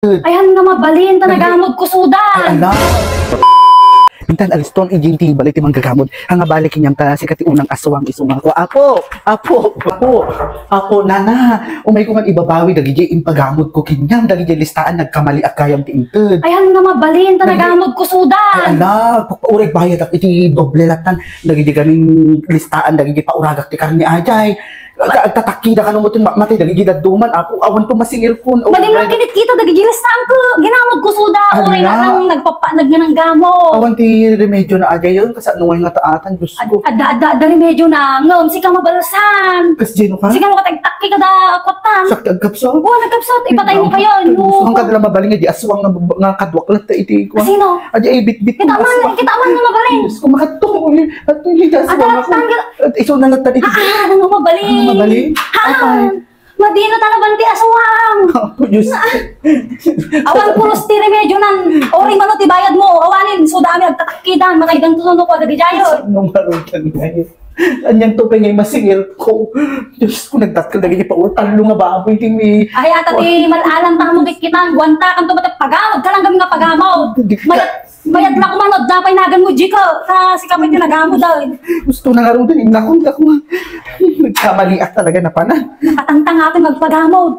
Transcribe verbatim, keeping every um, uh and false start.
Ay, han nga mabalin ta nagamod ko sudan. Ay, ala. Intan, aliston, ijin ti bali ti manggagamod. Hanga bali kaniam ta sika ti unang aswang isu nga ako. Apo! Apo! Apo! Apo, nana! Umay ko nga ibabawi dagiti impagamod ko kaniam, dagiti listaan nagkamali a kayam ti inted. Ay, han nga mabalin ta nagamod ko sudan. Ay, ala, pagpauray bayadak iti doble latan. Dagiti gamin listaan, dagiti pauragak ti karne ajay. Agtatakkida kano mo ti matay dagiti dadduman, apo, awan to masingir kun. Madin lang kinitkita dagiti listaan ko, ginamod ko suda, uray na lang nagpapanag nga nang gamo. Awan ti remedyo na agayon, kasano nga nga taatan, Diyos ko. Adda, adda, adda remedyo na, ngem, sika mabalsan. Kas Gino ka? Sika makatagtakki kada kwatan. Sakti agkapsot? Oo, nagkapsot. Ipatay mo kayo, no? Gusto kang kadala mabaling, di aswang nga, nga kadwak latta iti, kuwan. Sino? Adi ay bitbit. Kita man, kita man nga mabaling. Diyos ko, makatong, eh. At hindi aswang ako. At iso na lang tadi. Ah, ano mabalin? Ano mabalin? Ha? Madino talaban ti aswang. Apo, Diyos. Awan pulos ti remedyo nan. Ori mano ti bayad mo. Awanin, so dami agtatakkidan. Makaidan to no kwa dagi jayo. Nung marutan ngayon. Anyan to pa nga masingil ko. Diyos ko, nagdakkel dagiti paul. Tallo nga baboy ti mi. Ay, ata ti mal-alam ta mo kikkitan. Guanta kan to pagawag ka lang kami nga pagamaw. Mayat Mayat la kuman, adda pay nagan mo, Jiko. Sa sika pay ti nagamo daw. Gusto na nga rin din, inakong ako. Nagkamaliak talaga na pala. Nakatangtang atin magpagamo.